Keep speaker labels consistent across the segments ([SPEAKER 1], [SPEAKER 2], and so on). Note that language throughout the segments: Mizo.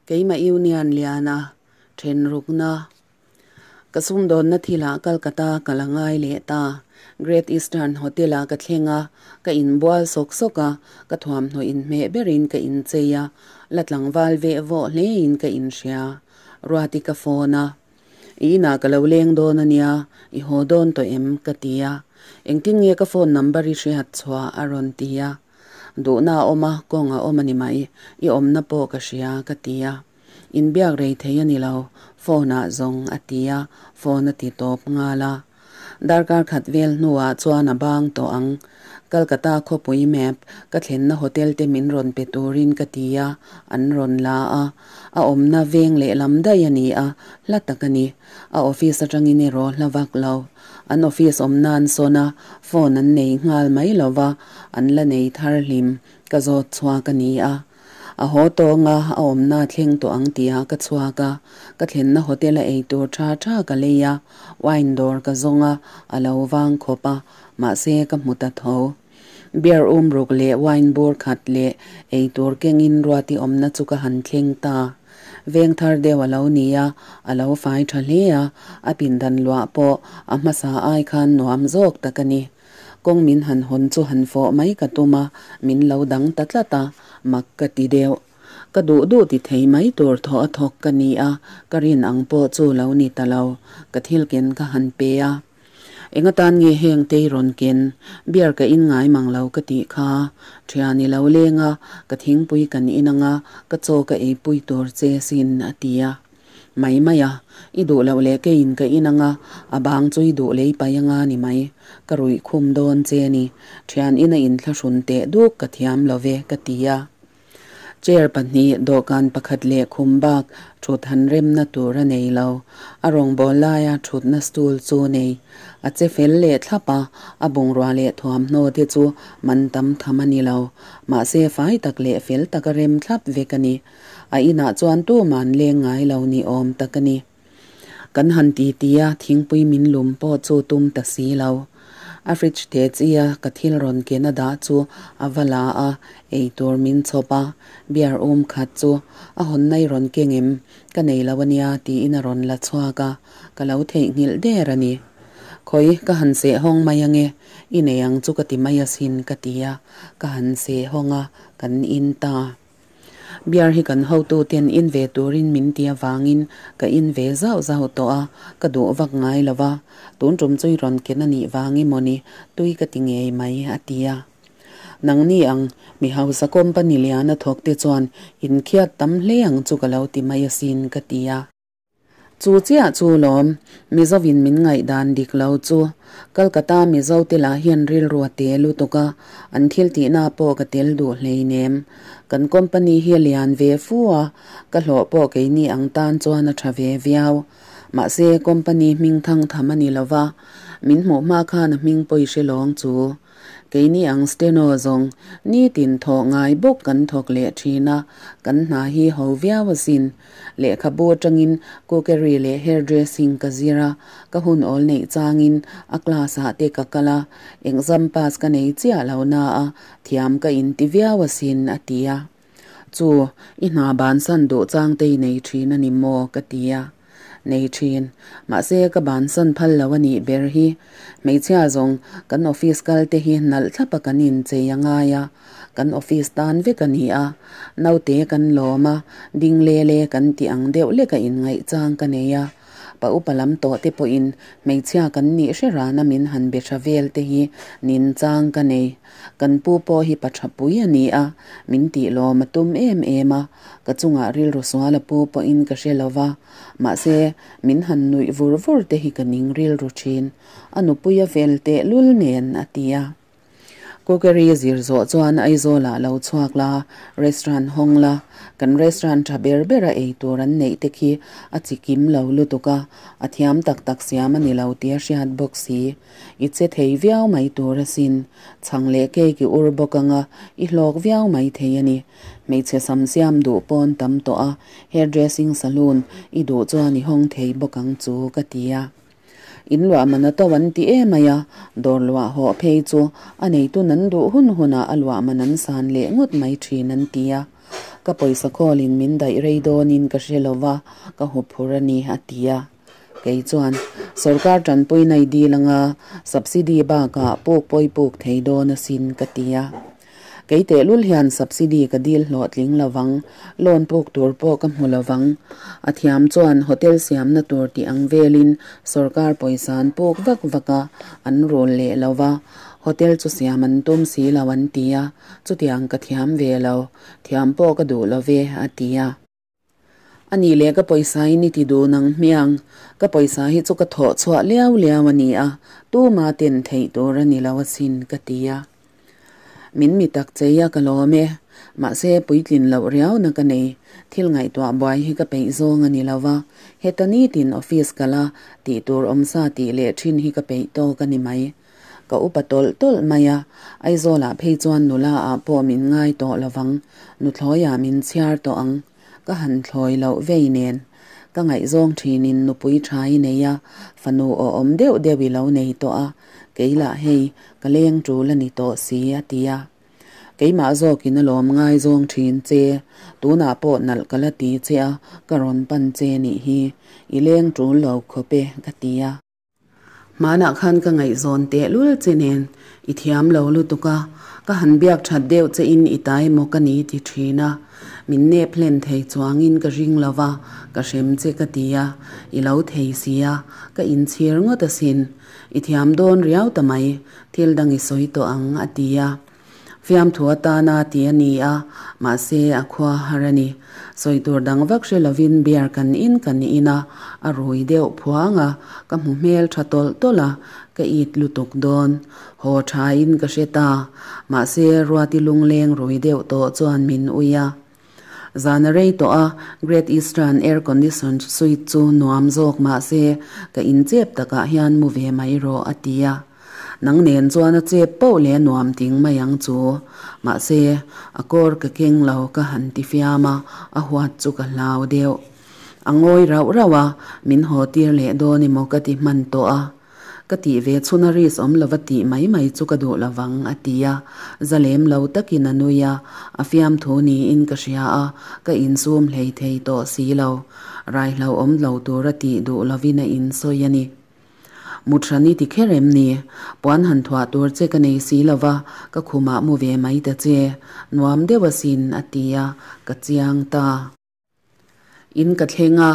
[SPEAKER 1] Keimah Union liana then rukna ka sumdawnna thilah Calcutta ka la ngai leh ta. Great Eastern Hotel-ah ka thleng a, ka inbual sawk sawk a, ka thuamhnaw inhmeh berin ka inchei a, la tlangval veh vawh hlein ka inhria. Ruati ka phone a. I inah ka lo leng dawn a nia, i haw dawn tawh em? ka ti a. Engtin nge ka phone number i hriat chhuah? a rawn ti a. Duhna a awm a, kawng a awm a ni mai, i awmna pawh ka hria, ka ti a. Inbiak rei thei a ni lo, phone ah zawng, a ti a, phone a ti tawp nghal a. Darkar khat vel hnuah chuan a bang tawh ang. Calcutta khawpui map ka thlenna hotel te min rawn pe turin ka ti a, an rawn la a. A awmna veng lehlam daih a ni a, hla tak a ni. A office atangin erawh hla vak lo. An office awm nan sawn a, phone an nei nghal mai lo va, an la nei thar hlim ka zawt chhuak a ni a. A haw tawng a, a awmna thleng tawh ang tia ka chhuak a, ka thlenna hotel a ei tur tha tha ka lei a, wine dawr ka zawng a, a lo vang khawp a, mahse ka hmu ta tho. Beer um ruk leh wine bur khat leh ei tur kengin Ruati awmna chu ka han thleng ta. Veng thar deuh a lo ni a, a lo fai tha hle a, a pindan luah pawh a hmasa ai khan nuam zawk tak a ni. Kawng min han hawn chu han fawh mai ka tum a, min lo dang ta tlat a, mak ka ti deuh. Ka duh duh ti thei mai tur thaw a thawk ka ni a, ka rin ang pawh chu lo ni ta lo, ka thil ken ka han pe a. Enga tan nge heng tei rawn ken, beer ka in ngai mang lo ka tih kha, thian i lo leng a, ka thingpui kan in anga ka chaw ka eipui tur che sin a ti a. Mai mai a, i duh loh leh keiin ka in anga, a bang chu i duh lei pai anga ni mai, ka ruih khum dawn che ni, thian ina inthlahrun teh duk ka thiam lo ve ka ti a. Chair pahnih, dawhkan pakhat leh khum bak thut han remna tur a nei lo. A rawngbâwl laia thutna stool chu nei. A che fel leh thlap a, a bungrua leh thuamhnaw te chu man tam tham a ni lo. Mahse fai tak leh fel taka rem thlap vek a ni. A inah chuan tuman leng ngai lo ni awm tak a ni. Kan han ti ti a, thingpui min lum pawh chu tum ta si lo. A fridge te chia ka thil rawn ken a dah chu a va la a, ei tur min chhawp a, beer um khat chu a hawn nai rawn keng em, ka nei lo a nia tiin a rawn la chhuak a, ka lo theihnghilh der a ni. Khawi, ka han seh hawng mai ange, i nei ang chu ka ti mai asin ka ti a, ka han seh hawng a, kan in ta. Beer hi kan hotu ten in ve turin min ti avangin ka in ve zauh zauh tawh a, ka duh vak ngai lo va, tun tum chu i rawn ken a nih vang emaw ni, tui ka ti ngei mai, a ti a. Nangni ang, mi hausa company liana thawk te chuan inkhiat tam hle ang chu ka lo ti mai asin, ka ti a. Chu chiah chu lawm, Mizovin min ngaihdan dik lo chu. Calcutta Mizo te lah hian rilru a te lutuk a, an thil tihna pawh ka tel duh hleinem. Kan company hi a lian ve fu a, ka hlawh pawh keini ang tan chuan a tha ve viau. Mahse, company hming thang tham a ni lo va, min hmuh hma khan a hming pawi hre lawng chu. Keini ang steno zawng nitin thawh ngai bawk kan thawk leh thin a, kan hna hi ho viau asin. Lehkhabu atangin cookery leh hair dressing ka zir a, ka hun awl neih changin a class ah te ka kal a, exam pass ka nei chiah lo na a, thiam ka inti viau asin a ti a. Chu, i hna bansan duh chang te i nei thin a ni maw? ka ti a. Nei thin. Mahse, ka bansan phal lo a nih ber hi. Hmeichhia zawng, kan office kal te hi nalh thlap a kan inchei a ngai a, kan office tan vek a ni a. Naute kan lawm a, ding le le kan tih ang deuh lek a inngaih chang ka nei a. Pa upa lam tawh te pawhin hmeichhia kan nih hre rana min han be tha vel te hi nin chang ka nei. Kan pu pawh hi pa tha pui a ni a, min tih lawm a tum em em a, ka chungah rilru sual a pu pawhin ka hre lo va, mahse min han nuih vur vur te hi ka ning rilru thin, a nupui a vel tehlul nen a ti a. Cookery zir zawh chuan Aizawlah lo chhuak la, restaurant hawng la, kan restaurant tha ber bera ei tur an neih te khi a chi kim lo lutuk a, a thiam tak tak siam a ni lo tia hriat bawk si. I che thei viau mai tur asin, chhang leh cake i ur bawk anga i hlawk viau mai thei a ni. Hmeichhe sam siam duh pawn tam tawh a, hairdressing saloon i duh chuan i hawng thei bawk ang chu ka ti a. In luah man a to an ti em mai a, dawr luah hawh phei chu a neitu nan duh hun hunah a luah man an san leh ngawt mai thin an ti a. Ka pawisa khawlin min daih rei dawnin ka hre lo va, ka huphur a ni, a ti a. Kei chuan, Sorkar tanpui nei dil anga subsidy bakah puk pawi puk thei dawn asin, ka ti a. Kei tehlul hian subsidy ka dil hlawhtling lovang, loan puk tur pawh ka hmu lovang. A thiam chuan hotel siamna tur tih ang velin sorkar pawisa an puk vak vak a, an rul leh lo va, hotel chu siam an tum si lo an ti a, chutiang ka thiam ve lo, thiam pawh ka duh lo ve, a ti a. A nih leh ka pawisa in i ti duh nang hmiang, ka pawisa hi chu ka thawh chhuah liau liau a ni a, tuma ten theih tur a ni lo asin, ka ti a. Min mi tak chei a ka lawm e, mahse puitlin loh riauna ka nei, thil ngaihtuah buai hi ka peih zawng a ni lo va, heta nitin office kal a, tih tur awmsa tih leh thin hi ka peih tawk a ni mai. Ka upa tawlh tawlh mai a, Aizawlah phei chuan nula ah pawh min ngai tawh lovang, nuthlawiah min chhiar tawh ang. Ka han thlawi loh vei nen, ka ngaihzawng thinin nupui tha i nei a, fanu awhawm deuh deuh i lo nei tawh a, kei lah hei ka leng tul a ni tawh si a ti a. Keimah zawkin a lawm ngaizawng thin che, tunah pawh nalh ka la ti che a, ka rawn pan che nih hi, i leng tul lo khawp e ka ti a. Hmanah khan ka ngaihzawn tehlul che nen i thiam lo lutuk a, ka han biak that deuh che in i tai maw ka ni ti thin a, min nep hlen thei chuangin ka ring lo va, ka hrem che ka ti a, i lo thei si a, ka inchhir ngawt asin. I thiam dawn riau ta mai, thil dang i sawi tawh ang a ti a. Fiamthu atana ti a ni a, mahse a khua har a ni. Sawi tur dang vak hre lovin beer kan in kan in a, a rui deuh phuang a, ka hmu hmel tha tawlh tawlh a, ka it lutuk dawn. Haw thain ka hre ta, mahse Ruati lungleng rui deuh tawh chuan min ui a. Zan a rei tawh a, Great Eastern air condition suite chu nuam zawk mahse ka inchep takah hian mu ve mai rawh a ti a. Nang nen chuan a chep poh leh a nuam ting mai ang chu. Mahse, a kawr ka keng lo ka han ti fiam a, a huat chu ka hlau deuh. A ngawi rauh rauh a, min haw tir leh dawn emaw ka ti hman tawh a. Ka tih ve chhun a risk awm lova tih mai mai chu ka duh lovang a ti a, za lem lo takin a nui a, a fiamthu niin ka hria a, ka insum hlei thei tawh si lo. Rai hlauhawm lo tura tih duh lovin a insawi a ni. Muthrani ti kher em ni? Puan han thuah tur che ka nei si lova, ka khumah mu ve mai ta che. Nuam deuh asin, a ti a, ka chiang ta. In ka thleng a,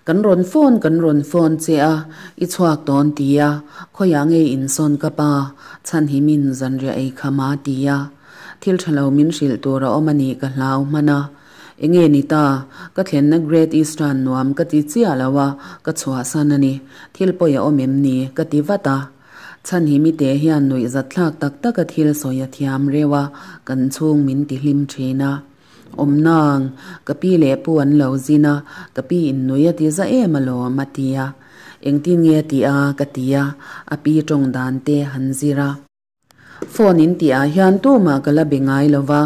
[SPEAKER 1] kan rawn phone kan rawn phone che a, i chhuak dawn ti a, khawiah nge insawn ka pa, chhanhimin zanriah ei kham a ti a. Thil tha lo min hrilh tur a awm a nih ka hlau hman a. Enge ni ta, ka thlenna Great Eastern nuam ka ti chiah lo a, ka chhuahsan a ni. Thil pawi a awm em ni? ka ti vat a. Chhanhimite hian nuihzat thlak tak tak a thil sawi a thiam reuh a, kan chhung min ti hlim thin a. Awm nang, ka pi leh pu an lo zin a, ka pi in nui a ti za em alawm a ti a. Engtin nge a tih a? ka ti a, a pi tawng dan te han zir a. Phone in tih ah hian tumah ka la be ngai lo va,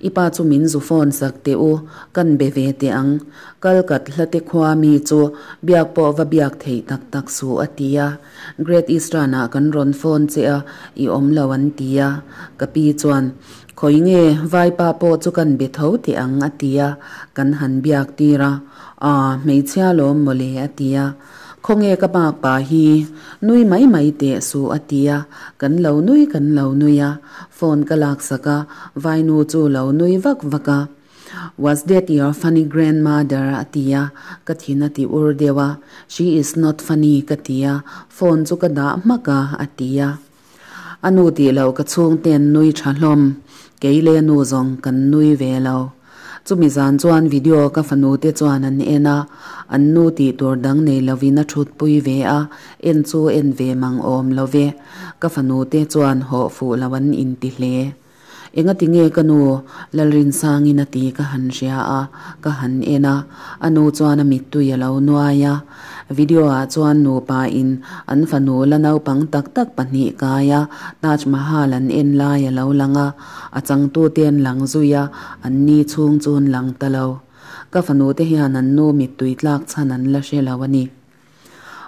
[SPEAKER 1] i pa chu min zu phone sak teh u, kan be ve teh ang. Kal kat hla te khua mi chu biak pawh va biak theih tak tak suh a ti a. Great Eastern ah kan rawn phone che a, i awm lo an ti a. Ka pi chuan, Khawi nge vaipa pawh chu kan be tho teh ang a ti a, kan han biak tir a. Aa, hmeichhia lawm mawle a ti a. Khawnge ka bak pa hi, nui mai mai teh suh a ti a, kan lo nui kan lo nui a, phone ka laksak a, vainu chu lo nui vak vak a. Was that your funny grandmother a ti a, ka thin a ti ur deuh a, she is not funny ka ti a, phone chu ka dah hmak a a ti a. A nu tih loh ka chhungten nui tha hlawm, kei leh a nu zawng kan nui ve lo. Chumi zan chuan video ka fanu te chuan an en a, an nu tih tur dang nei lovin a thutpui ve a, en chu en ve mang awm lo ve. Ka fanu te chuan hawh fuh lo an inti hle. Engati nge ka nu Lalrinsangin a ti ka han hria a, ka han en a, a nu chuan a mittui a lo nuai a. Video ah chuan nupa in an fanu la naupang tak tak pahnih kai a, Taj Mahal an en lai a lo lang a, a changtute an lang zui a, an ni chhung chu an lang ta lo. Ka fanu te hian an nu mittui tlak chhan an la hre lo a ni.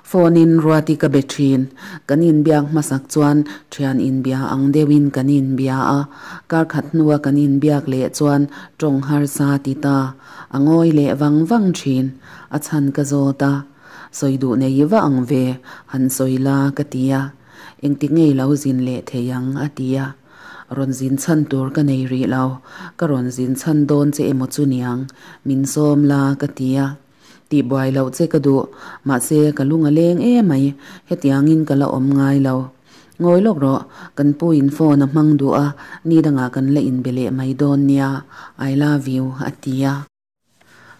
[SPEAKER 1] Phone in Ruati ka be thin. Kan inbiak hmasak chuan thian inbia ang deuhin kan inbia a, kar khat hnua kan inbiak leh chuan tawng harsa ti ta. A ngawi leh vang vang thin. A chhan ka zawt a. Sawi duh nei va ang ve, han sawi la ka ti a. Engtik ngei lo zin leh thei ang a ti a. Rawn zin chhan tur ka nei rih lo, ka rawn zin chhan dawn che emaw chu niang, min sawm la ka ti a. Tihbuai loh che ka duh, mahse ka lung a leng emai, hetiangin ka la awm ngai lo. Ngawi lawk rawh, kan pu in phone a hmang duh a, ni dangah kan la inbe leh mai dawn nia, I love you a ti a.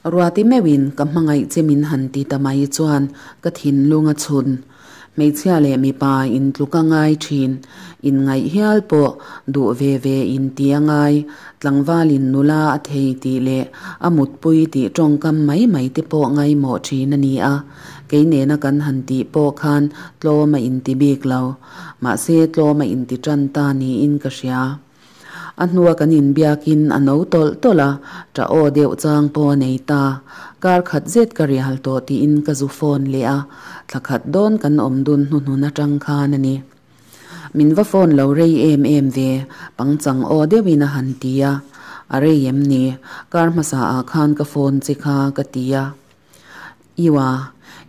[SPEAKER 1] Ruati meuhin ka hmangaih che min han ti ta mai chuan ka thinlung a chhun. Hmeichhia leh mipa intluk a ngai thin, inngaih hial pawh duh ve ve inti a ngai, tlangvalin nula a thei tih leh a mutpui tih tawngkam mai mai te pawh ngaimawh thin a ni a, kei nena kan han tih pawh khan tlawm a inti bik lo, mahse tlawm a inti tan ta niin ka hria. A hnua kan inbiakin a no tawlh tawlh a, ṭah aw deuh chang pawh a nei ta. Kar khat zet ka rial tawh tiin ka zu phone leh a, thla khat dawn kan awm dun hnuhnun aṭang khan a ni. Min va phone lo rei em em ve, pangchang aw deuhin a han ti a. A rei em ni? Kar hmasa ah khan ka phone che kha ka ti a. Iwa,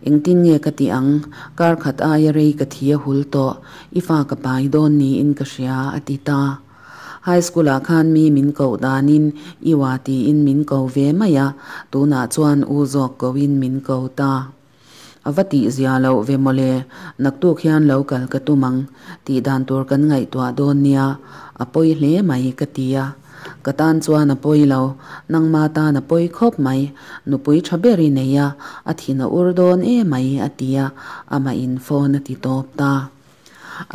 [SPEAKER 1] engtin nge ka tih ang? Kar khat aia rei ka thi a hul tawh, i fa ka pai dawn niin ka hria, a ti ta. High school ah khan mi min koh danin Iwa tiin min ko ve mai a, tunah chuan u zawk koin min ko ta. A va tih zia loh ve mawle, naktuk hian lo kal ka tum ang, tih dan tur kan ngaihtuah dawn nia, a pawi hle mai ka ti a. Ka tan chuan a pawi lo, nangma tan a pawi khawp mai, nupui tha ber i nei a, a thin a ur dawn e mai a ti a, amah in phone a ti tawp ta.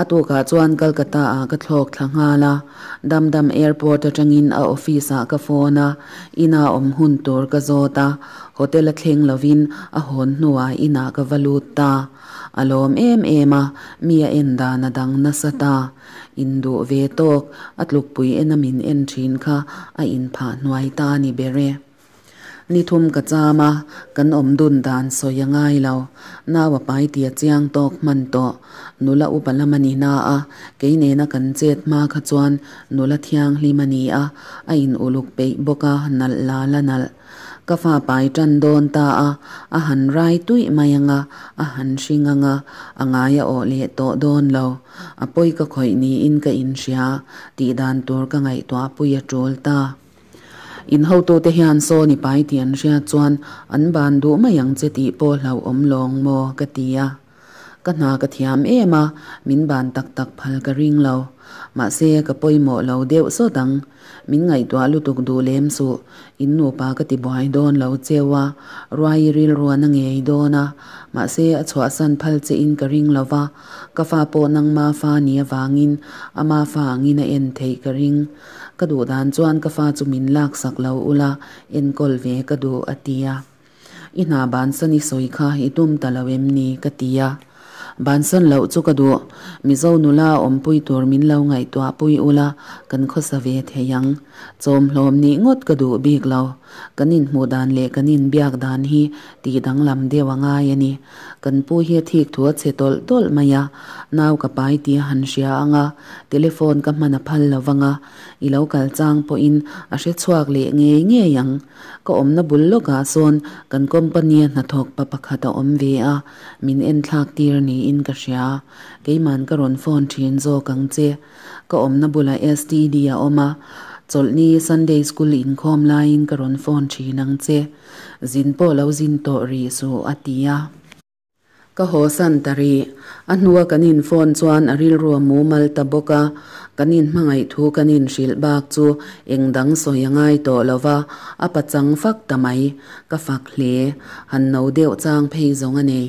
[SPEAKER 1] A tukah chuan Calcutta ah ka thlawk thla nghal a, Dum Dum Airport atangin a office ah ka phone a, inah awm hun tur ka zawt a, hotel a thleng lovin a hawn hnuah inah ka va lut ta. A lawm em em a, mi a en dan a dang nasa ta. Induh ve tawk, a tlukpui ena min en thin kha a inphah hnuai ta ni ber e. Ni thum ka cham a, kan awm dun dan sawi a ngai lo. Nau a pai tia chiang tawk hman tawh. Nula upa lam a ni na a, kei nena kan chet hma kha chuan nula thianghlim a ni a, a in uluk peih bawk a, nalh la la nalh. Ka fa pai tan dawn ta a, a han rai tuih mai ang a, a han hring ang a, a ngai a awh leh tawh dawn lo. A pawi ka khawih niin ka inhria, tih dan tur ka ngaihtuah pui a tul ta. In hotute hian saw ni pai tih an hriat chuan an ban duh mai ang che tih pawh hlauhawm lawng maw ka ti a. Ka hna ka thiam em a, min ban tak tak phal ka ring lo. Mahse, ka pawimawh lo deuh sawt ang. Min ngaihtuah lutuk duh lem suh, in nupa ka ti buai dawn lo cheu a, ruai i rilruan a ngei dawn a, mahse a chhuahsan phal che in ka ring lo va, ka fa pawh nangma fa ni avangin ama fa angin a en theih ka ring. Ka duh dan chuan ka fa chu min laksak lo ula, enkawl ve ka duh a ti a. I hna bansan i sawi kha i tum ta lo em ni? ka ti a. Bansan loh chu ka duh. Mizo nula awmpui tur min lo ngaihtuah pui ula, kan khawsa ve thei ang. Chawmhlawm nih ngawt ka duh bik lo. Kan inhmuh dan leh kan inbiak dan hi tih danglam deuh a ngai a ni. Kan pu hi a thik thu a chhe tawlh tawlh mai a, nau ka pai tih a han hria ang a, telephone ka hman a phal lo vang a, i lo kal chang pawhin a hre chhuak leh ngei ngei ang. Ka awmna bul lawkah sawn kan company-a hnathawk pa pakhat a awm ve a, min enthlak tir niin ka hria. Keiman ka rawn phone thin zawk ang che. Ka awmna bulah STD a awm a, chawlhni Sunday school inkhawm laiin ka rawn phone thin ang che. Zin pawh lo zin tawh rih suh, a ti a. Ka hawsan ta rih. A hnua kan in phone chuan a rilru a mumal ta bawk a, kan in hmangaih thu kan in hrilh bak chu eng dang sawi a ngai tawh lo va, a pachang fak ta mai. Ka fak hle. Han no deuh chang phei zawng a nei.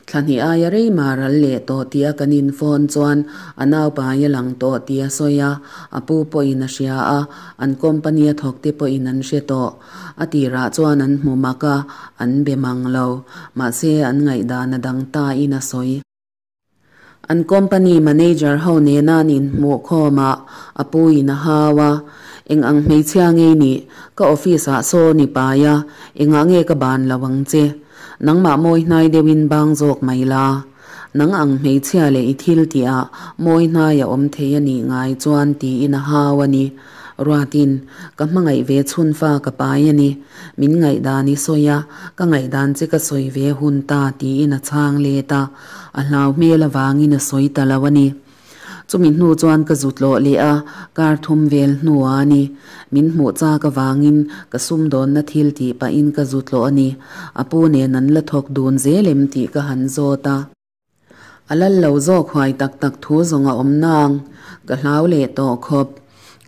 [SPEAKER 1] Thla hnih aia rei mah ral leh tawh tia kan in phone chuan a naupai a lang tawh tih a sawi a, a pu pawhin a hria a, an company a thawk te pawhin an hre tawh. A tirah chuan an hmu mak a, an be mang lo. Mahse, an ngaihdan a dang ta in a sawi. An company manager ho nena an inhmuh khawmah a pu in a hau a, Eng ang hmeichhia ngei nih? Ka office ah saw ni pai a, engah nge ka ban lo ang che? Nangmah mawi hnai deuhin bang zawk mai la. Nang ang hmeichhia leh i thil tihah mawi hnai a awm thei a nih ngai chuan tiin a hau a ni. Ruatin, Ka hmangaih ve chhun fa ka pai a ni. Min ngaihdan i sawi a, ka ngaihdan che ka sawi ve hun ta tiin a chhang let a, a hlau hmel avangin a sawi ta lo a ni. Chumi hnu chuan ka zut lawh leh a, kar thum vel hnuah a ni. Min hmuh chak avangin ka sumdawnna thil tih pahin ka zut lawh a ni. A pu nen an la thawk dun zel em tih ka han zawt a. A lal lo zawk huai tak tak thu zawng a awm nang. Ka hlau leh tawh khawp.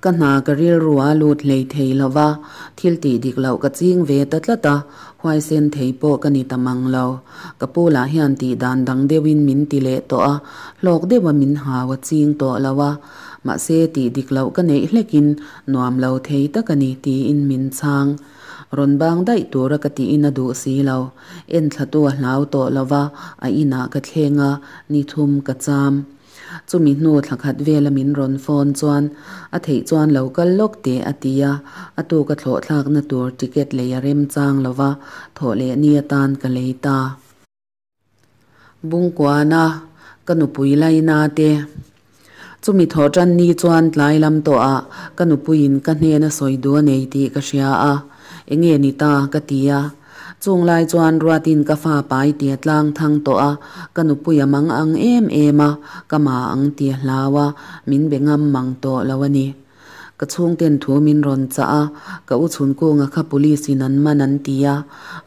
[SPEAKER 1] Ka hna ka rilru a lut hlei thei lo va, thil tih dik loh ka ching ve ta tlat a, huaisen thei pawh ka ni ta mang lo. Ka pu lah hian tih dan dang deuhin min ti leh tawh a, hlawk deuha min hau a ching tawh lo a. Mahse tih dik loh ka neih hlekin nuam lo thei tak a ni tiin min chhang. Rawn bang daih tura ka tiin a duh si lo. Enthlatu a hlau tawh lo va, a inah ka thleng a, ni thum ka cham. Chumi hnu thla khat vela min rawn phone chuan a theih chuan lo kal lawk teh a ti a, a tuk a thlawh thlakna tur ticket lei a remchang lo va, thawh leh ni atan ka lei ta. Bungkuana ka nupui laina te. Chumi thawh tan ni chuan tlai lam tawhah ka nupuiin ka hnena sawi duh a nei tih ka hria a, enge ni ta ka ti a. Chung lai chuan Ruatin ka fa pai ti a tlang thang tawh a, ka nupui a mang ang em em a, ka ma ang ti a hlau a, min be ngam mang tawh lo a ni. Ka chhungten thu min rawn chah a, ka u chhunkunga kha police in an man an ti a,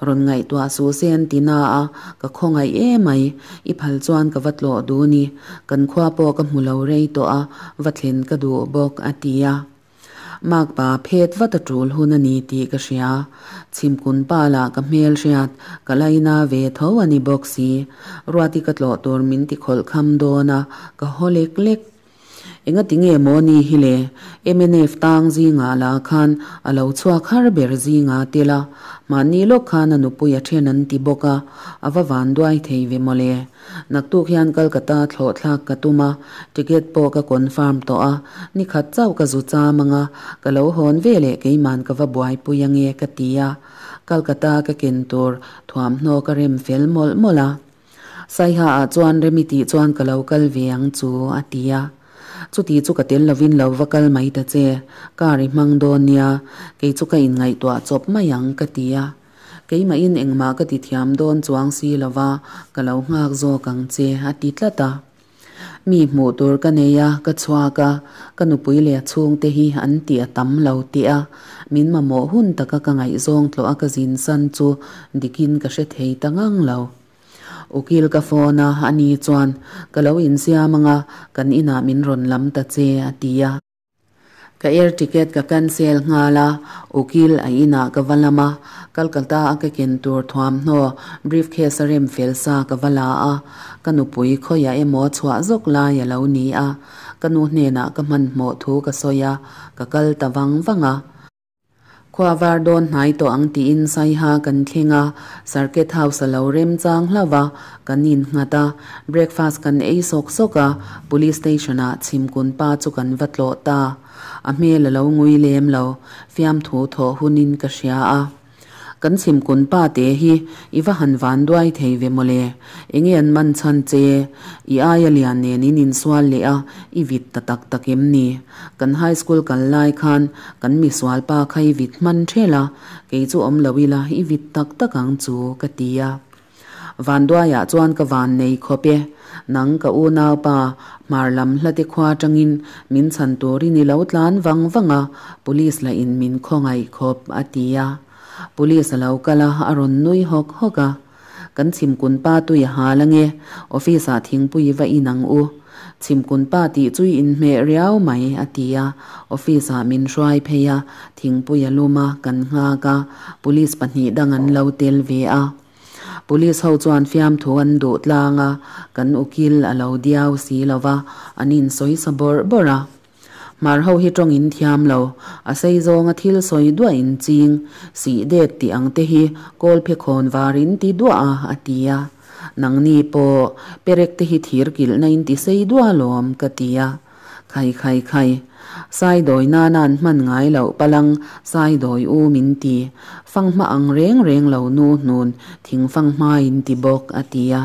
[SPEAKER 1] rawn ngaihtuah suh se an ti na a, ka khawngaih emai, i phal chuan ka va tlawh duh ni, kan khua pawh ka hmu lo rei tawh a, va thlen ka duh bawk a ti a. Makpa phet vat a tul hun a ni tih ka hria. Chhimkun pa lah ka hmel hriat, ka laina ve tho a ni bawk si. Ruati ka tlawh tur min ti khawlh kham dawn a, ka haw lek lek. Engati nge maw ni hi le? Mnf tang zingah lah khan a lo chhuak har ber zingah tel a, mahni lawk khan a nupui a then an ti bawk a, a va van duai thei ve maw le. Naktuk hian Kolkata thlawh thlak ka tum a, ticket pawh ka confirm tawh a, ni khat chauh ka zu cham ang a, ka lo hawn ve leh keiman ka va buaipui ange ka ti a, Kolkata ka ken tur thuamhnaw ka rem fel mawlh mawlh a. Saiha ah chuan Remi tih chuan ka lo kal ve ang chu a ti a. Chuti chu ka tel lovin lo va kal mai ta che, car i hmang dawn nia, kei chu ka inngaihtuah chawp mai ang ka ti a. Keimahin engmah ka ti thiam dawn chuang si lova, ka lo nghak zawk ang che, a ti tlat a. Mi hmuh tur ka nei a, ka chhuak a, ka nupui leh a chhungte hi an tih a tam lo tih a, min mamawh hun taka ka ngaihzawng tlawh a ka zin san chu dikin ka hre thei ta ngang lo. Ukil ka phone a, ani chuan, Ka lo insiam ang a, kan inah min rawn lam ta che, a ti a. Ka air ticket ka cancel nghal a, ukil a inah ka va lam a, Kolkata a ka ken tur thuamhnaw briefcase a rem fel sa ka va la a, ka nupui khawiah emaw chhuah zawk lai a lo ni a, ka nu hnenah ka hmanhmawh thu ka sawi a, ka kal ta vang vang a. Khua var dawn hnai tawh ang tiin Saiha kan thleng a, Circuit House a lo remchang hlauh a, kan innghat a, breakfast kan ei sawk sawk a, Police Station ah Chhimkun pa chu kan va tlawh ta. A hmel a lo ngui lem lo, fiamthu thawh hunin ka hria a. Kan chhimkun pa te hi i va han van duai thei ve mawle. Enge an man chhan che? I aia lian nen in insual leh a, i vit ta tak tak em ni? Kan high school kal lai khan kan misual pa kha i vit hman ṭhel a, kei chu awm lo ila i vit tak tak ang chu ka ti a. Vanduaiah chuan ka van nei khawp e. Nang ka unaupa, hmar lam hlate khua atangin min chhan turin i lo tlan vang vang a, police lah in min khawngaih khawp, a ti a. Police a lo kal a, a rawn nui hawk hawk a. Kan chhimkun pa tui a hal ange, office ah thingpui va in ang u. Chhimkun pa tih chu i inhmeh riau mai, a ti a. Office ah min hruai phei a, thingpui a lum a, kan nghak a, police pahnih dang an lo tel ve a. Police ho chuan fiamthu an duh tlang a, kan ukil a lo diau si lo va, an insawi sa bawrh bawrh a. Hmar ho hi tawng in thiam lo, a sei zawnga thil sawi duah in ching, sih det tih ang te hi kawl phe khawn var in ti duah a, a ti a. Nangni pawh perek te hi thir kilhna in ti sei duah alawm, ka ti a. Khai khai khai. Saidawi nana an hman ngai loh palang saidawi u min ti. Fanghma ang reng reng lo nu hnun thing fanghma in ti bawk, a ti a.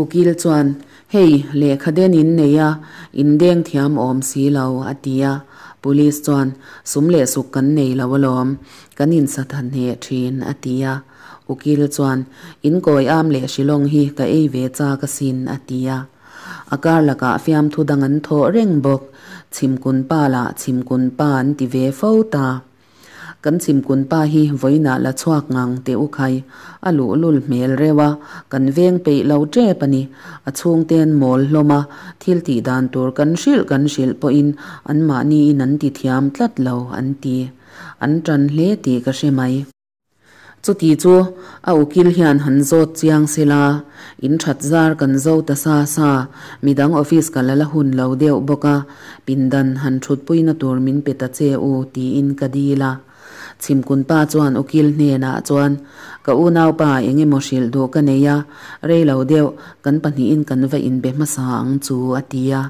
[SPEAKER 1] Ukil chuan, Hei, lehkha den in nei a, in deng thiam awm si lo, a ti a. Police chuan, Sum leh suk kan nei lo alawm, kan insatha hneh thin, a ti a. Ukil chuan, In kawi am leh Shillong hi ka ei ve chak asin, a ti a. A kar lakah fiamthu dang an thawh reng bawk. Chhimkun pa lah Chhimkun pa an ti ve fo ta. Kan Chhimkun pa hi vawiinah la chhuak ngang teh u khai. A luhlul hmel reuh a, kan veng peih lo tep a ni. A chhungte an mawl hlawm a, thil tih dan tur kan hrilh kan hrilh pawhin anmahniin an ti thiam tlat lo an ti. An tan hle tih ka hre mai. Chuti chu a ukil hian han zawt chiang se la, in that zar kan zo ta sa sa, midang office kal a la hun lo deuh bawk a, pindan han thutpuina tur min pe ta che u tiin ka dil a. Chhimkun pa chuan ukil hnenah chuan, Ka unaupa eng emaw hrilh duh ka nei a, rei lo deuh kan pahnihin kan va inbe hmasa ang chu a ti a.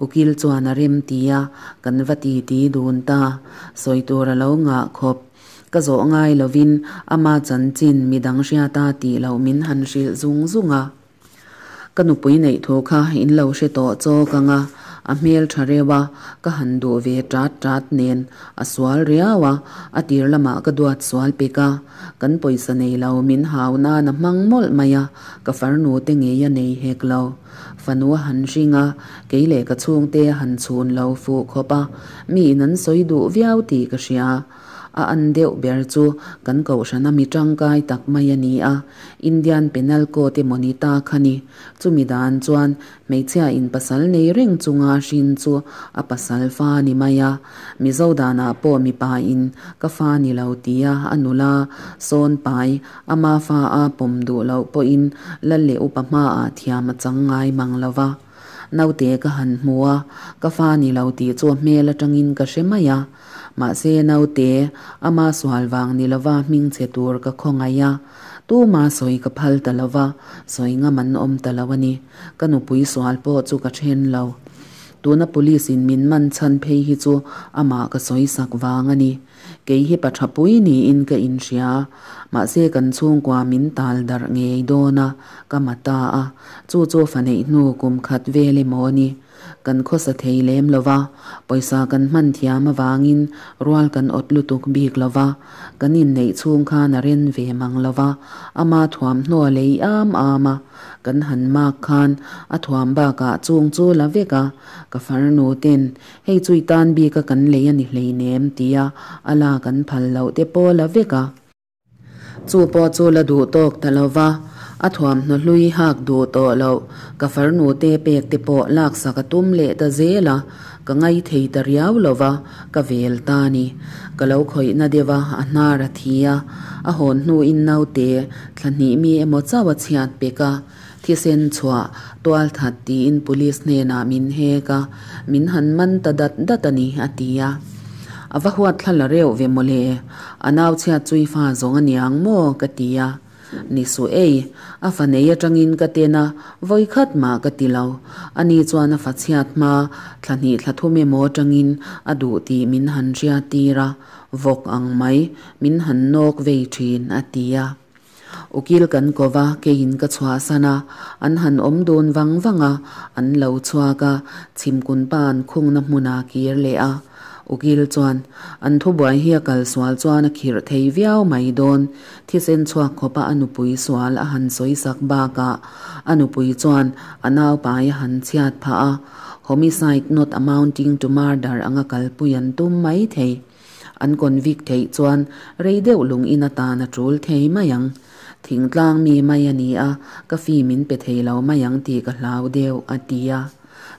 [SPEAKER 1] Ukil chuan a rem ti a, kan va titi dun ta. Sawi tur a lo ngah khawp. Ka zawh ngai lovin ama chanchin midang hriata tih loh min han hrilh zung zung a. Ka nupui neih thu kha in lo hre tawh chawk ang a, a hmel tha reuh a, ka han duh ve tat tat nen a sual riau a, a tir lamah ka duat sual pek a, kan pawisa nei lo min hau nan a hmang mawlh mai a, ka farnu te ngei a nei hek lo. Fanu a han hring a, kei leh ka chhungte a han chhun lo fuh khawp a, mi in an sawi duh viau tih ka hria. A an deuh ber chu kan kohhrana mi tangkai tak mai a ni a, Indian Penal Code emaw ni ta kha ni. Chumi dan chuan hmeichhia in pasal nei reng chunga hrin chu a pasal fa a ni mai a. Mizo danah pawh mipa in ka fa ni lo tia a nula sawn pai ama fa a pawm duh loh pawhin lal leh upa hmaah thiam a chang ngai mang lo va. Naute ka han hmu a, ka fa ni lo tih chu a hmel atangin ka hre mai a. Mahse naute, ama sual vang ni lova hming che tur ka khawngaih a, tuma sawi ka phal ta lova, sawi ngam an awm ta lo a ni. Ka nupui sual pawh chu ka then lo. Tuna police in min man chhan phei hi chu amah ka sawi sak vang a ni. Kei hi pa tha pui niin ka inhria. Mahse kan chhungkua min tal darh ngei dawn a, ka ma ta a. Chu chu fa neih hnu kum khat vel emaw a ni. Kan khawsa thei lem lo va, pawisa kan hman thiam avangin rual kan awt lutuk bik lo va, kan inneih chhung khan a ren ve mang lo va, ama thuamhnaw a lei am am a, kan han mak khan a thuam bakah chung chu la vek a, ka farnu ten hei chu i tan bik a kan lei a ni hleinem tia a la kan phal loh te pawh la vek a. Chu pawh chu la duh tawk ta lo va, a thuamhnaw hlui hak duh tawh loh, ka farnu te pek te pawh laksak a tum leh ta zel a, ka ngai thei ta riau lo va, ka vel ta a ni. Ka lo khawihna deuh a, a hnar a thi a, a hawn hnuin naute thla hnih mi emaw chauh a chhiat pek a, thisen chhuah tual that tiin police hnenah min hek a, min han man ta dat dat a ni, a ti a. A va huat thla la reuh ve mawle, a nau chhiat chu i fa zawng a niang maw? ka ti a. Ni suh ei, a fa nei atangin ka ten a, vawi khat mah ka ti lo. Ani chuan a fa chhiat hma, thla hnih thla thum emaw atangin a duh tih min han hriat tir a, vawk ang mai, min han nawk vei thin, a ti a. Ukil kan ko va, keiin ka chhuahsan a, an han awm dun vang vang a, an lo chhuak a, chhimkun pa an khungna hmunah kir leh a. Ukil chuan, An thubuai hi a kal sual chuan a khirh thei viau mai dawn, thisen chhuak khawpa a nupui sual a han sawi sak bakah a nupui chuan a naupai a han chhiat phah a, homicide not amounting to murder anga kalpui an tum mai thei. An convict theih chuan rei deuh lung in atan a tul thei mai ang. Thingtlang mi mai a ni a, ka fee min pe thei lo mai ang tih ka hlau deuh, a ti a.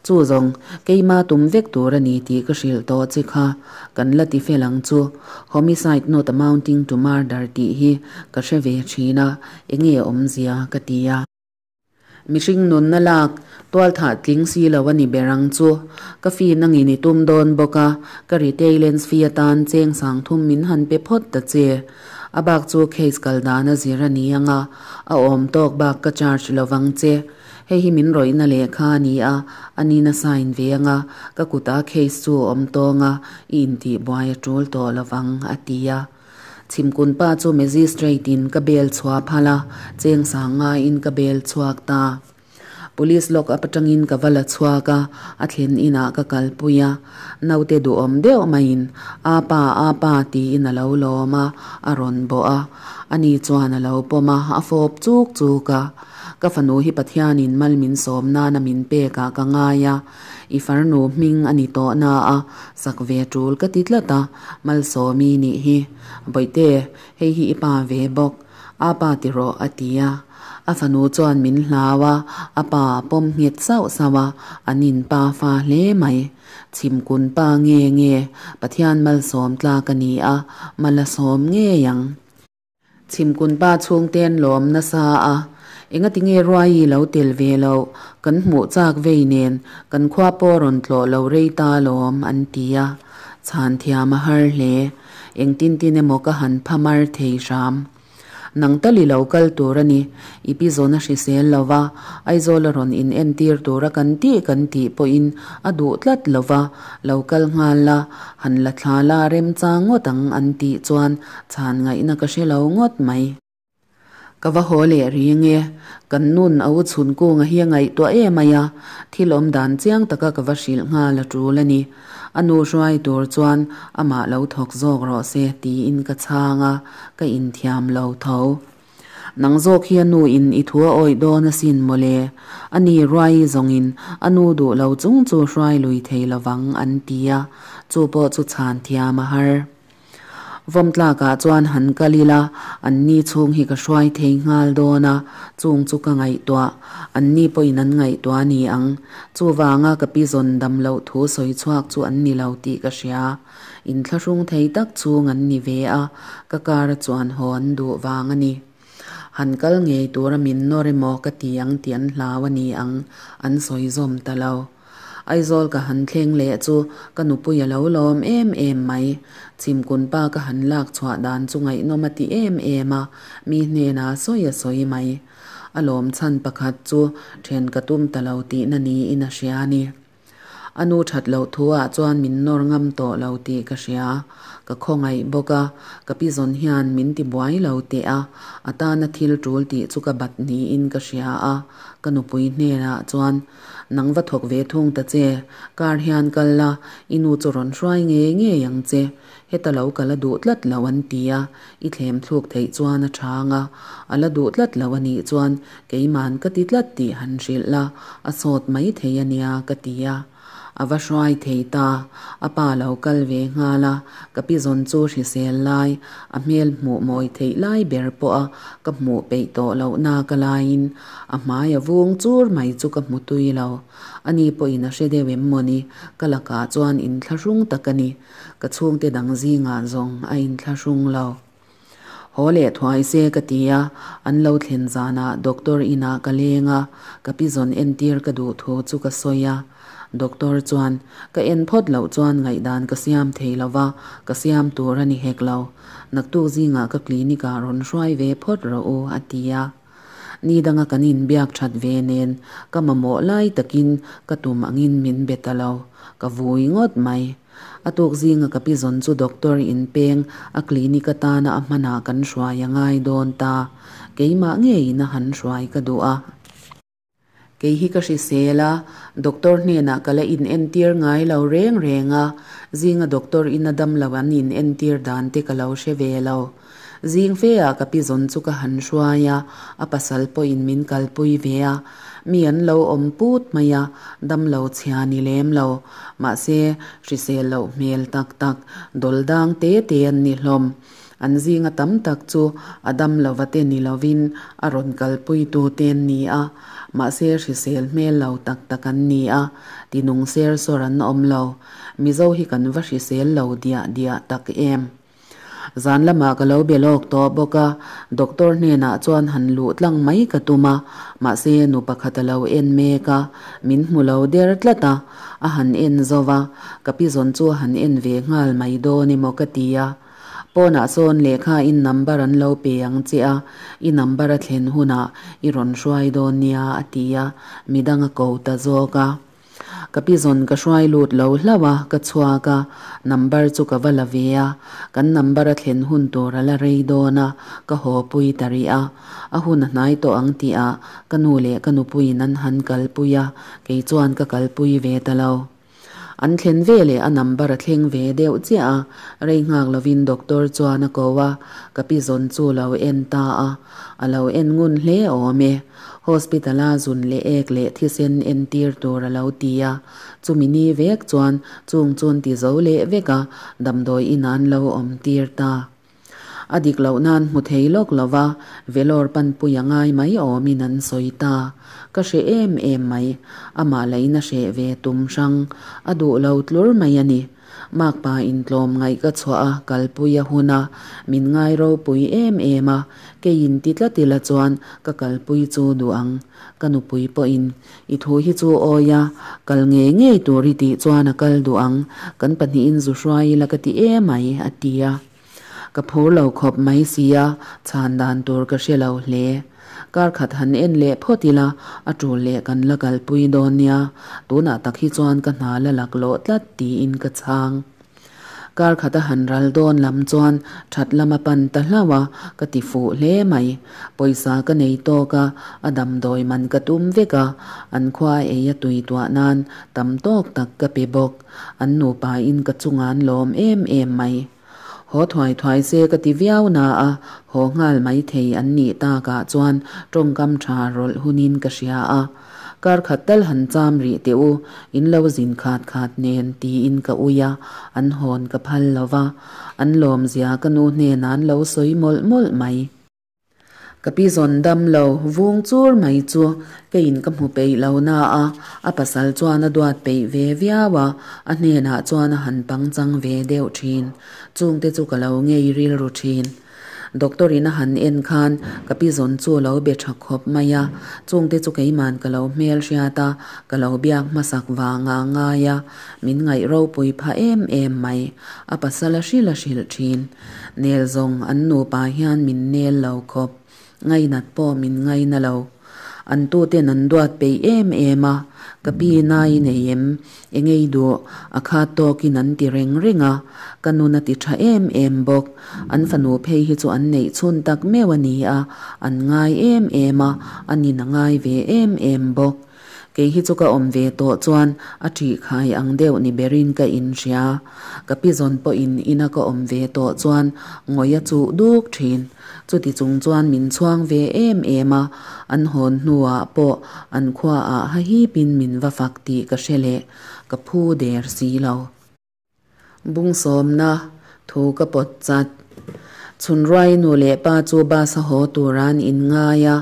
[SPEAKER 1] Chu zawng, keima tum vek tur a ni tih ka hrilh tawh che kha, kan la ti fel ang chu. Homicide not amounting to murder tih hi ka hre ve thin a, enge awmzia ka ti a. Mihring nunna lak, tualthah tling si lo a ni ber ang chu. Ka fee nangin i tum dawn bawk a, ka retailence fee atan cheng sang thum min han pe phawt ta che. A bak chu case kal dan a zir a ni ang a, a awm tawk bak ka charge lo vang che. Hei hi min rawihna lehkha a ni a, ani'n a sign ve anga, ka kutah case chu a awm tawng a, i intihbuai a tul tawh lovang, a ti a. Chhimkun pa chu magistrate in ka bel chhuah phal a, cheng sang ngaiin ka bel chhuak ta. Police lock up atangin ka va la chhuak a, a thlen inah ka kalpui a. Naute duhawm deuh maiin, Apa, apa tiin a lo lawm a, a rawn bawh a. Ani chuan a lo pawm a, a fawp chuk chuk a. Ka fanu hi Pathianin mal min sawm nana min pek ah ka ngai a, i farnu hming a ni tawh na a, sak ve tul ka ti tlat a, Malsawmi nih hi. Bawihte, hei hi i pa ve bawk. A pa ti rawh a ti a. A fanu chuan min hlau a, a pa a pawm nghet sauh sauh a, an in pa fa hle mai. Chhimkun pa nge nge Pathian malsawm tlak a ni a, mal a sawm ngei ang. Chhimkun pa chhungte an lawm nasa a, engati nge Ruaii lo tel ve loh, kan hmuh chak vei nen kan khua pawh rawn tlawh lo rei ta alawm an ti a, chhan thiam a har hle. Engtin tin emaw ka han pha mar thei hram. Nang tal i lo kal tur a ni. I pi zawn a hrisel lo va, Aizawl a rawn in entir tura kan tih kan tih pawhin a duh tlat lo va, lo kal nghal la, han la thla la remchang ngawt ang an tih chuan chhan ngaihna ka hre lo ngawt mai. Ka va haw leh ring e. Kan nun a u chhun kunga hi a ngaihtuah em mai a, thil awm dan chiang taka ka va hrilh nghal a tul a ni. A nu hruai tur chuan amah lo thawk zawk rawh se tiin ka chhang a, ka inthiam lo tho. Nang zawk hi a nu in i thu a awih dawn asin mawle. A ni Ruaii zawngin a nu duh lo chung chu hruai lui thei lovang an ti a, chu pawh chu chhan thiam a har. Vawmtlakah chuan han kal ila, anni chhung hi ka hruai thei nghal dawn a, chung chu ka ngaihtuah. Anni pawhin an ngaihtuah a ni ang. Chuvanga ka pi zawn dam loh thu sawi chhuak chu an ni lo tih ka hria. Inthlahrung thei tak chhung an ni ve a, ka car a chuan haw an duh vang a ni. Han kal ngei tura min nawr emaw ka ti ang tih an hlau a ni ang, an sawi zawm ta lo. Aizawl ka han thleng leh chu ka nupui a lo lawm em em mai. Chhimkun pa ka han lak chhuah dan chu ngaihnawm a ti em em a, mi hnenah sawi a sawi mai. A lawm chhan pakhat chu then ka tum ta lo tihna niin a hria a ni. A nu that loh thu ah chuan min nawr ngam tawh lo tih ka hria. Ka khawngaih bawk a, ka pi zawn hian min ti buai lo teh a, a tana thil tul tih chu ka bat niin ka hria a, ka nupui hnenah chuan Nang va thawk ve thung ta che, car hian kal la, i nu chu rawn hruai ngei ngei ang che. Heta lo ka la duh tlat lo an ti a, i thlem thluk theih chuan a chhang a, a la duh tlat lo a nih chuan keiman ka ti tlat tih han hrilh la, a sawt mai thei a nia ka ti a. A va hruai thei ta, a pa lo kal ve nghal a, ka pi zawn chu hrisel lai, a hmel hmuh mawi theih lai ber pawh a ka hmuh peih tawh loh nak a laiin a hmai a vung chur mai chu ka hmu tui lo. Ani pawhin a hre deuh em mawni, ka lakah chuan inthlahrung tak a ni. Ka chhungte dang zingah zawng a inthlahrung lo. Haw leh thuai se ka ti a, an lo thlen zanah doctor inah ka leng a, ka pi zawn entir ka duh thu chu ka sawi a. Doctor chuan, Ka en phawt loh chuan ngaihdan ka siam thei lo va, ka siam tur a ni hek lo. Naktuk zingah ka clinic ah rawn hruai ve phawt rawh u, a ti a. Ni danga kan inbiak that ve nen ka mamawh lai takin ka tum angin min be ta lo, ka vui ngawt mai. A tuk zinga ka pi zawn chu doctor in peng a clinic atana a hmanah kan hruai a ngai dawn ta. Keimah ngeiin a han hruai ka duh a. Kei hi ka hrisel a, doctor hnenah ka la inentir ngai lo reng reng a, zinga doctor in a dam lo an inentir dan te ka lo hre ve lo. Zing fe ah ka pi zawn chu ka han hruai a, a pasal pawhin min kalpui ve a. Mi an lo awm put mai a, dam lo chhia ni lem lo. Mahse, hrisel loh hmel tak tak, dawl dang te te an ni hlawm. An zinga tam tak chu a dam lova te ni lovin a rawn kalpuitu te an ni a, mahse hrisel hmel lo tak tak an ni a, tinung ser sawr an awm lo. Mizo hi kan va hrisel lo diah diah tak em. Zan lamah ka lo be lawk tawh bawk a, doctor hnenah chuan han luh tlang mai ka tum a, mahse nu pakhat a lo en mek a, min hmu lo der tlat a, a han en zo va, ka pi zawn chu a han en ve nghal mai dawn emaw ka ti a. Pawnah sawn lehkha in number an lo pe ang che a, i number a thlen hunah i rawn hruai dawn nia a ti a, midang a ko ta zawk a. Ka pi zawn ka hruai lut lo hlauh a, ka chhuak a, number chu ka va la ve a, kan number a thlen hun tur a la rei dawn a, ka haw pui ta rih a. A hun a hnai tawh ang tihah ka nu leh ka nupuiin an han kalpui a, kei chuan ka kalpui ve ta lo. An thlen ve leh a number a thleng ve deuh chiah a, rei nghak lovin doctor chuan a ko a, ka pi zawn chu lo en ta a, a lo en ngun hle awm e. Hospital a zun leh ek leh thisen entir tur a lo ti a, chumi ni vek chuan chung chun ti zo leh vek a, damdawi in an lo awm tir ta. A dik loh nan hmu thei lawk lo va, Vellore panpui a ngai mai awmin an sawi ta. Ka hreh em em mai. Amah lain a hreh ve tum hrang. A duh lo tlur mai a ni. Makpa intlawm ngaih ka chhuah a, kalpui a hun a, min ngai ropui em em a, keiin ti tlat ila chuan ka kalpui chu duh ang. Ka nupui pawhin I thu hi chu awi a, kal ngei ngei tur i tih chuan a kal duh ang, kan pahnihin zu hruai ila ka ti emai, a ti a. Ka phur lo khawp mai sia, chhan dan tur ka hre lo hle. Kar khat han en leh phawt ila, a tul leh kan la kalpui dawn nia, tunah tak hi chuan ka hna la laklawh tlat tiin ka chhang. Kar khat a han ral dawn lam chuan that lam a pan ta hlauh a, ka ti fuh hle mai. Pawisa ka nei tawk a, a damdawi man ka tum vek a, an khua ei a tui tuah nan tam tawk tak ka pe bawk. An nupa in ka chungah an lawm em em mai. Haw thuai thuai se ka ti viau na a, haw nghal mai thei an nih takah chuan tawngkam tha rawlh hunin ka hria a. Kar khat tal han cham rih teh u, in lo zin khat khat nen tiin ka ui a, an hawn ka phal lo va. An lawmzia ka nu hnenah an lo sawi mawlh mawlh mai. Ka pi zawn dam lo vung chur mai chu keiin ka hmu peih lo na a, a pasal chuan a duat peih ve viau a, a hnenah chuan a han pangchang ve deuh thin. Chungte chu ka lo ngei rilru thin. Doctor in a han en khan ka pi zawn chu lo be tha khawp mai a, chungte chu keiman ka lo hmel hriat a, ka lo biak hmasak vanga ngai a, min ngaih ropui phah em em mai. A pasal a hrilh a hrilh thin. Nel zawng an nupa hian min nel lo khawp. Ngainat pawh min ngaina lo. An tuten an duat peih em em a, ka pi nai nei em, engei duh, a khat tawkin an ti reng reng a, ka nun a ti tha em em bawk. An fanu phei hi chu an neih chhun tak meuh a ni a, an ngai em em a, a nin a ngai ve em em bawk. Kei hi chu ka awm ve tawh chuan a ṭih khai ang deuh ni berin ka inhria. Ka pi zawn pawhin ina ka awm ve tawh chuan ngawih a chuh duk ṭhin. Chuti chung chuan min chhuang ve em em a, an hawn hnuah pawh an khuaah hahipin min va fak tih ka hre leh, ka phu der si lo. Bung sawmna thu ka pawt chat. Chhunruai nu leh pa chu bus a haw tur an in ngai a,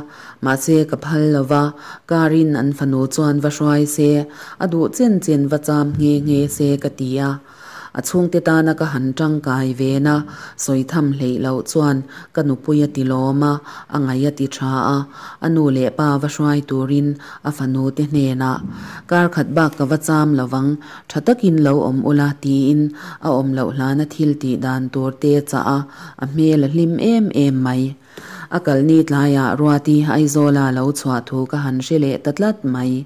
[SPEAKER 1] mahse ka phal lo va, car in an fanu chuan va hruai se, a duh chen chen va cham nghe nghe se ka ti a. A chhungte tana ka han tangkai ve na sawi tham hleih loh chuan ka nupui a ti lawm a, a ngaih a ti tha a, a nu leh pa va hruai turin a fanu te hnenah kar khat bak ka va cham lo vang, Tha takin lo awm ula tiin a awm loh hlana thil tih dan tur te chah a, a hmel a hlim em em mai. A kalni tlaiah Ruati Aizawla lo chhuah thu ka han hre leh ta tlat mai.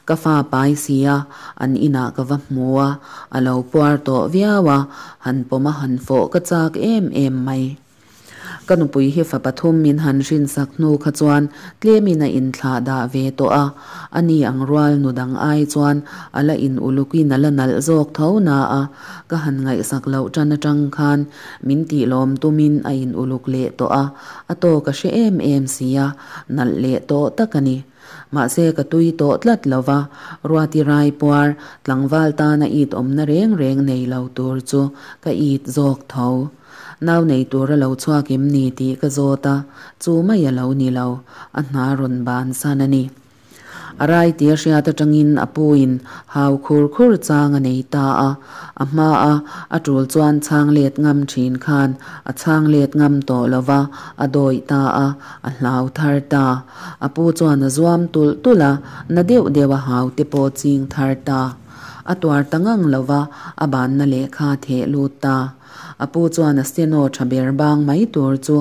[SPEAKER 1] Ka fa pai sia, an inah ka va hmu a, a lo puar tawh viau a, han pawm a han fawh ka chak em em mai. Ka nupui hi fa pathum min han hrinsak hnu kha chuan tlemin a inthlah dah ve tawh a, a ni ang rual nu dang ai chuan a la in ulukin a la nalh zawk tho na a, ka han ngaihsak loh tan atang khan min tih lawm tumin a in uluk leh tawh a, a tawk a hre em em si a, nalh leh tawh tak a ni. Mahse ka tui tawh tlat lo va, Ruati Raipuar tlangval tana it awmna reng reng nei lo tur chu ka it zawk tho. Nau nei tur a lo chhuak em ni tih ka zawt a, chu mai a lo ni lo, a hna rawn ban san a ni. A rai tia hriat atangin a puin hau khur khur chang a nei ta a, a hma a a tul chuan chhang let ngam thin khan a chhang let ngam tawh lo va, a dawih ta a, a hlau thar ta. A pu chuan a zuam tulh tulh a, na deuh deuh a hau te pawh ching thar ta. A tuar ta ngang lo va, a banna lehkha a theh lut ta. A pu chuan a steno tha ber bang mai tur chu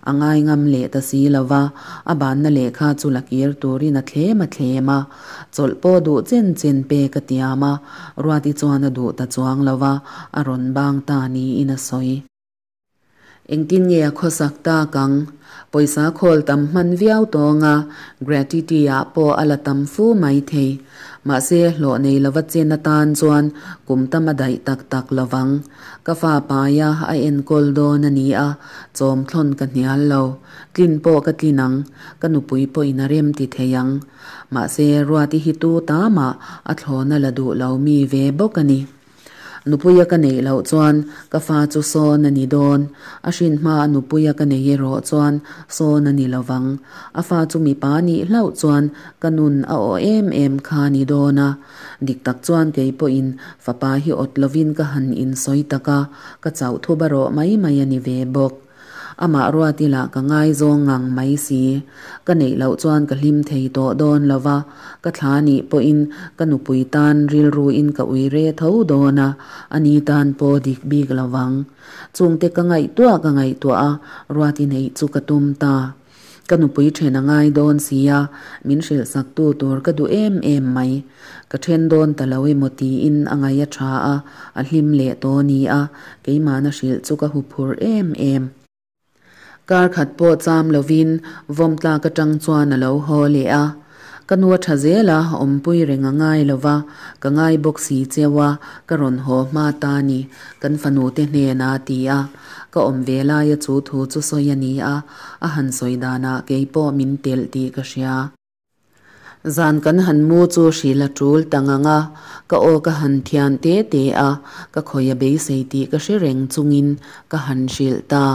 [SPEAKER 1] a ngai ngam leh ta si lo va, a banna lehkha chu la kir turin a thlem a thlem a. Chawlh pawh duh chen chen pek a tiam a, Ruati chuan a duh ta chuang lo va, a rawn bang ta niin a sawi. Engtin nge a khawsak tak ang? Pawisa khawl tam hman viau tawng a, gratuity ah pawh a la tam fu mai thei. Mahse, hlawh nei lova chen atan chuan kum tam a daih tak tak lovang. Ka fa paia a enkawl dawn a ni a, chawm thlawn ka hnial lo. Tlin pawh ka tlin ang, ka nupui pawhin a rem ti thei ang. Mahse, Ruati hi tu ta mah a thlawna la duh lo mi ve bawk a ni. Nupuia ka neih loh chuan ka fa chu sawn a ni dawn. A hrin hma a nupuia ka nei erawh chuan sawn a ni lovang. A fa chu mipa nih hlauh chuan ka nun a aw em em kha a ni dawn a. Dik tak chuan kei pawhin fapa hi awt lovin ka han insawi tak a, ka chauh thup a rawh mai mai a ni ve bawk. Amah ruat ila ka ngaizawng ngang mai si. Ka neih loh chuan ka hlim thei tawh dawn lo va, ka thla nih pawhin ka nupui tan rilruin ka ui re tho dawn a, ani tan pawh dik bik lo vang. Chungte ka ngaihtuah ka ngaihtuah a, ruati neih chu ka tum ta. Ka nupui then a ngai dawn si a, min hrilhsaktu tur ka duh em em mai. Ka then dawn ta lo emaw tiin a ngaih a tha a, a hlim leh tawh ni a, keimahna hrilh chu ka huphurh em em. Kar khat pawh cham lovin vawmtlak atang chuan a lo haw leh a. Ka nu a tha zel a, awmpui reng a ngai lo va, ka ngai bawk si cheu a, ka rawn haw hma ta ni, kan fanu te hnenah a ti a. Ka awm ve laia chu thu chu sawi a ni a, a han sawi danah kei pawh min telh tih ka hria. Zan kan han mu chu hrilh a tul ta ngang a, ka aw ka han thian te te a, ka khawi a beisei tih ka hre reng chungin ka han hrilh ta.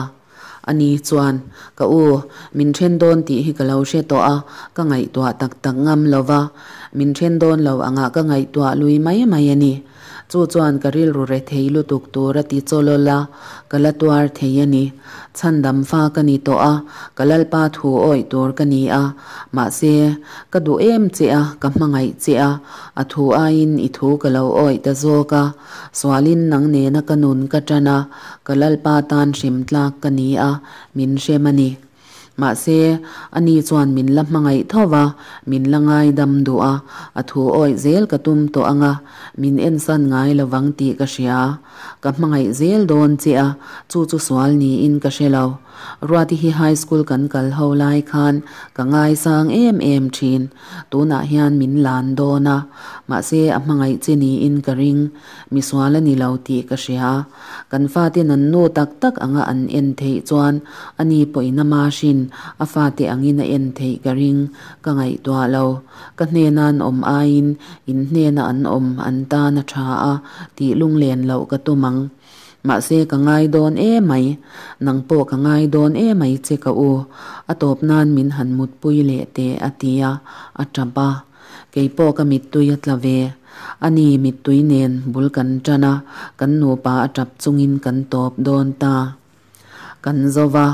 [SPEAKER 1] Ani chuan, Ka u, min then dawn tih hi ka lo hre tawh a, ka ngaihtuah tak tak ngam lo va, min then dawn lo angah ka ngaihtuah lui mai mai a ni. Chu chuan ka rilru re thei lutuk tur a ti chawlawl a, ka la tuar thei a ni. Chhandam fa ka ni tawh a, ka Lalpa thu awih tur ka ni a. Mahse, ka duh em che a, ka hmangaih che a, a thu aiin i thu ka lo awih ta zawk a. Sualin nang nena ka nun ka tan a, ka Lalpa tan hrim tlak ka ni a, min hrem a ni. Mahse, ani chuan min la hmangaih tho va, min la ngaidam duh a, a thu awih zel ka tum tawh ang a, min ensan ngai lovang tih ka hria. Ka hmangaih zel dawn che a, chu chu sual niin ka hre lo. Ruati hi high school kan kal ho lai khan ka ngaisang em em thin. Tunah hian min lan dawn a, mahse a hmangaih che niin ka ring. Misual a ni lo tih ka hria. Kan fate nan nu tak tak anga an en theih chuan ani pawhin ama hrin a fate angin a en theih ka ring. Ka ngaihtuah lo. Ka hnena an awm aiin in hnena an awm an tan a tha a tih lunglen loh ka tum ang. Mahse ka ngai dawn e mai, nang pawh ka ngai dawn e mai che ka u, a tawp nan min han mutpui leh teh a ti a, a tap a. Kei pawh ka mittui a tla ve. Ani mittui nen bul kan tan a, kan nupa a tap chungin kan tawp dawn ta. Kan zo va,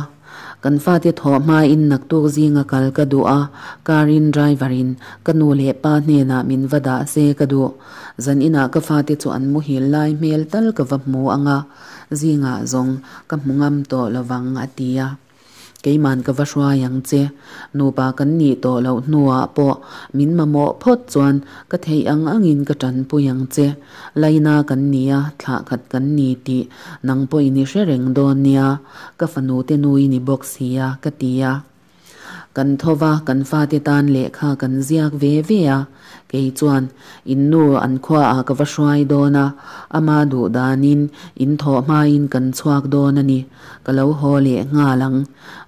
[SPEAKER 1] kan fate thawh hmain naktuk zinga kal ka duh a, car in driver in ka nu leh pa hnenah min va dah se ka duh. Zan inah ka fate chu an muhil lai hmel tal ka va hmu ang a, zingah zawng ka hmu ngam tawh lovang a ti a. Keiman ka va hruai ang che. Nupa kan nih tawh loh hnuah pawh min mamawh phawt chuan ka theih ang angin ka tanpui ang che. Laina kan ni a, thlah khat kan ni tih nang pawhin i hre reng dawn nia, ka fanu te nu i ni bawk si a, ka ti a. Kan tho va, kan fate tan lehkha kan ziak ve ve a. Kei chuan, In nu an khuaah ka va hruai dawn a, ama duh danin in thawh hmain kan chhuak dawn a ni. Ka lo haw leh nghal ang.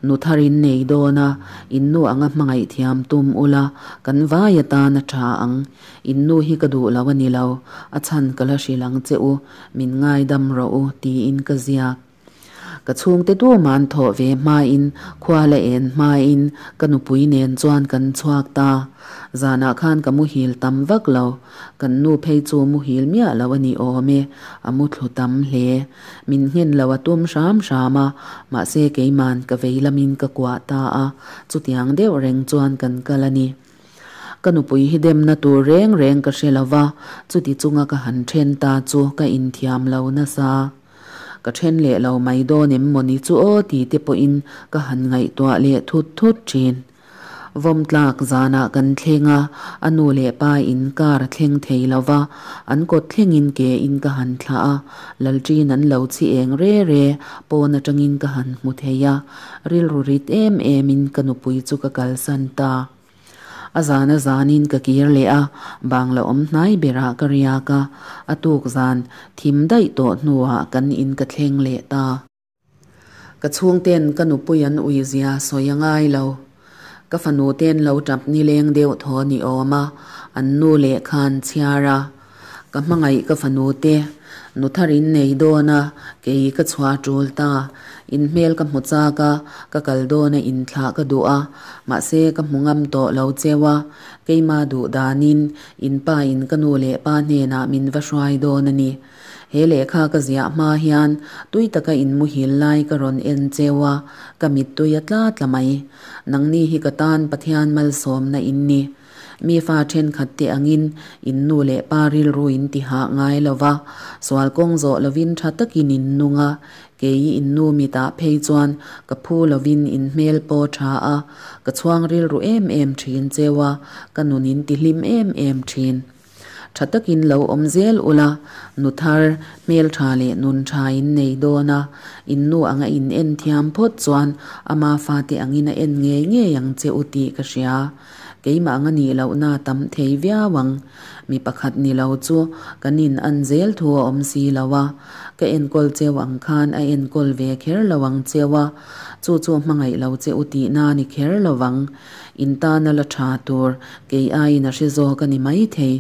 [SPEAKER 1] Nu thar in nei dawn a, in nu anga hmangaih thiam tum ula, kan vai atan a tha ang. In nu hi ka duh lo a ni lo, a chhan ka la hrilh ang che u, min ngaidam rawh u, tiin ka ziak. Ka chhungte duhman thawh ve hmain, khua la en hmain ka nupui nen chuan kan chhuak ta. Zanah khan ka muhil tam vak lo, kan nu phei chu muhil miah lo a ni awm e, a muthlu tam hle. Min nghen lo a tum hram hram a, mahse keiman ka vei lamin ka kuah ta a, chutiang deuh reng chuan kan kal a ni. Ka nupui hi demna tur reng reng ka hre lo va, chuti chunga ka han then ta chu ka inthiam lo nasa. Ka then leh lo mai dawn em mawni chu aw ti te pawhin ka han ngaihtuah leh thut thut thin. Vawmtlak zanah kan thleng a, a nu leh pa in car a thleng thei lo va, an kawt thlengin ke in ka han thlah a, Lalṭin an lo chhi eng re re, pawn atangin ka han hmu thei a, rilru rit em em in ka nupui chu ka kalsan ta. A zan a zanin ka kir leh a, bangla awm hnai berah ka riak a, a tuk zan thim daih tawh hnuah kan in ka thleng leh ta. Ka chhungten ka nupui an ui zia sawi a ngai lo. Ka fanu ten lo tap nileng deuh thaw ni awm a, an nu leh khan chhiar a. Ka hmangaih ka fanu te, nu thar in nei dawn a, kei ka chhuah tul ta. In hmel ka hmu chak a, ka kal dawn a inthlah ka duh a, mahse ka hmu ngam tawh lo cheu a, keima duh danin in pa in ka nu leh pa hnenah min va hruai dawn a ni. He lehkha ka ziah hma hian tui taka in muhil lai ka rawn en cheu a, ka mittui a tla tla mai. Nangni hi ka tan Pathian malsawmna in ni. Mi fa thenkhat te angin in nu leh pa rilru in ti hah ngai lo va, sual kawng zawh lovin tha takin in nung a, kei in nu mitah phei chuan ka phu lovin in hmel pawh tha a, ka chhuang rilru em em thin cheu a, ka nun in ti hlim em em thin. Tha takin lo awm zel ula, nu thar, hmel tha leh nun tha in nei dawn a, in nu anga in en thiam phawt chuan ama fate angin a en ngei ngei ang che u tih ka hria. Keimah anga nih lohna a tam thei viau ang. Mi pakhat ni lo chu kan in an zel thu a awm si lo a, ka enkawl cheu ang khan a enkawl ve kher lo ang cheu a, chu chu hmangaih lo che u tihna ni kher lo vang. In tana la tha tur kei aiin a hre zawk a ni mai thei.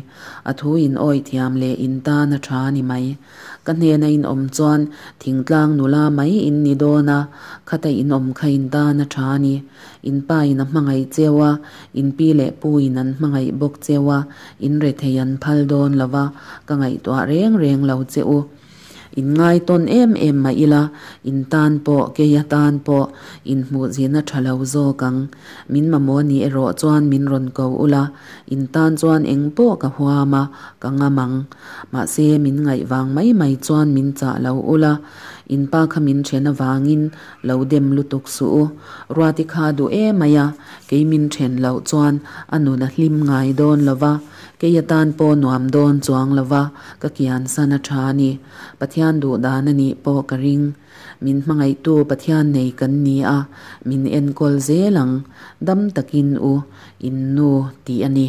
[SPEAKER 1] A thu in awi thiam leh in tana tha a ni mai. Ka hnena in awm chuan thingtlang nula mai in ni dawn a, khata in awm kha in tana tha a ni. In pa in a hmangaih cheu a, in pi leh pu in an hmangaih bawk cheu a, in rethei an phal dawn lo va, ka ngaihtuah reng reng lo che u. In ngai tawn em em mah ila, in tan pawh, keia tan pawh, in hmuh zina tha lo zawk ang. Min mamawh ni erawh chuan min rawn ko ula, in tan chuan eng pawh ka huam a, ka ngam ang. Mahse, min ngaih vang mai mai chuan min chah lo ula, in pa kha min then avangin lo dem lutuk suh u. Ruati kha duh em mai a, kei min then loh chuan a nun a hlim ngai dawn lo va, Kei atan pawh nuam dawn chuang lo va, ka kian san a tha a ni. Pathian duh dan a nih pawh ka ring. Min hmangaihtu Pathian nei kan ni a, min enkawl zel ang. Dam takin u, in nu tih a ni.